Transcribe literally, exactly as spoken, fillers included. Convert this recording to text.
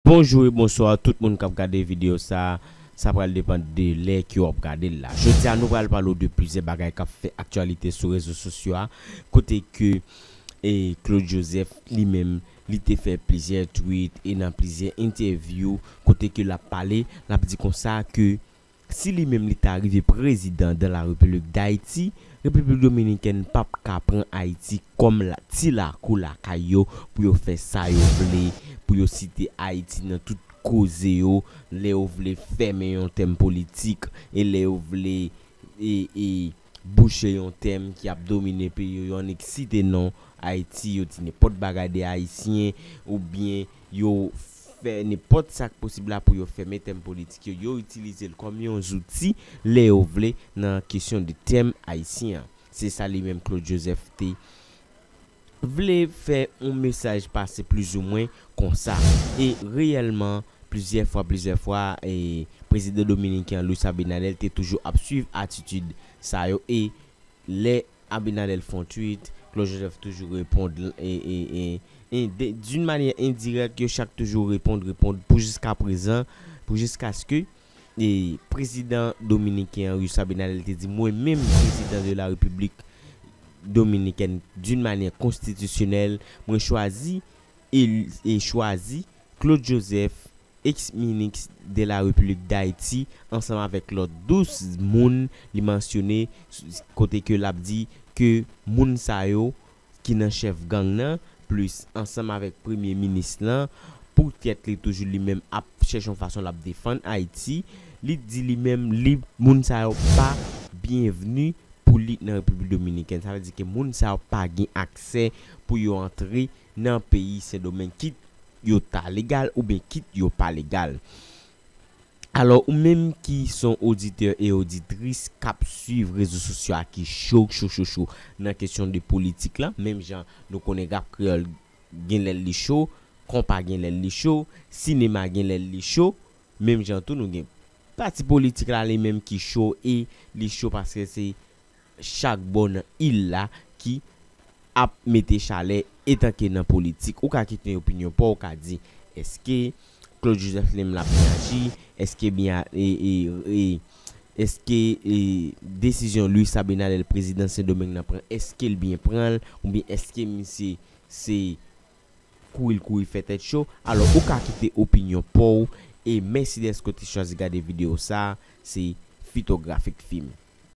Bonjou e bonswa tout moun k ap gade videyo sa. Sa pral depann de lè ke w ap gade l la. Jodi a, nou pral pale w de plizyè bagay k ap fè aktyalite sou rezo sosyo a, kote ke, e, Claude Joseph li menm, li te fè plizyè tweet e nan plizyè entèvyou, kote ke l ap pale, l ap di konsa ke si li menm li ta rive prezidan de la Repiblik Dayiti, Repiblik Dominikèn p ap ka pran Ayiti kòm la, ti lakou lakay yo pou yo fè sa yo vle, pou yo site Ayiti nan tout koze yo, lè yo vle fèmen yon tèm politik, e lè yo vle, e, e, bouche yon tèm ki ap domine peyi yo, yo annik site non Ayiti, yo di nenpòt bagay de Ayisyen, oubyen yo fè nenpòt sa k posib la pou yo fèmen tèm politik yo, yo itilize l kòm yon zouti lè yo vle nan kesyon de tèm ayisyen an. Se sa li menm Claude Joseph te vle fè yon mesaj pase plizoumwen konsa. E reyèlman, plizyè fwa, plizyè fwa, e prezidan dominiken an, Luis Abinader, te toujou ap swiv atitid sa yo. E lè Abinader fè yon tweet, Claude Joseph toujou reponn, e, e, e, e de, d'une manière indirecte, yo chak toujou reponn, reponn, pou jiska prezan, pou jiskaske, e, prezidan dominiken an, Luis Abinader, te di, mwen menm, prezidan de la Repiblik Dominikèn, d'une manière constitutionnelle, mwen chwazi, e, e chwazi Claude Joseph, ex-ministre de la République d'Haïti, ansanm avèk lòt douz moun li mansyone, s-, kote ke l ap di ke moun sa yo ki nan chèf gang nan, plis ansanm avèk premye minis lan, poutèt li toujou li menm ap chèche yon fason l ap defann Ayiti, li di li menm, li, moun sa yo pa byenvni pou li nan Repiblik Dominikèn. Sa vle di ke moun sa yo pa gen aksè pou yo antre nan peyi Sendomeng, kit yo ta legal oubyen kit yo pa legal. Alò, ou menm ki se yon oditè e oditris k ap swiv rezo sosyo a ki cho, cho, cho, cho nan kesyon de politik la, menm jan nou konnen rap kreyòl gen lè li cho, konpa gen lè li cho, sinema gen lè li cho, menm jan tou nou gen pati politik la li menm ki cho e li cho paske se chak bò nan il la ki ap mete chalè etanke nan politik. Ou ka kite opinyon pa w, ou ka di, èske Claude Joseph li menm l ap byen aji? Èske byen, e, e, e, èske, e, desizyon Luis Abinader, prezidan Sendomeng nan pran, èske l byen pran l? Oubyen èske misye se kouri l kouri fè tèt cho? Alò, ou ka kite opinyon pa w. E mèsi dèske w te chwazi gade videyo sa. Se Fitografik Film.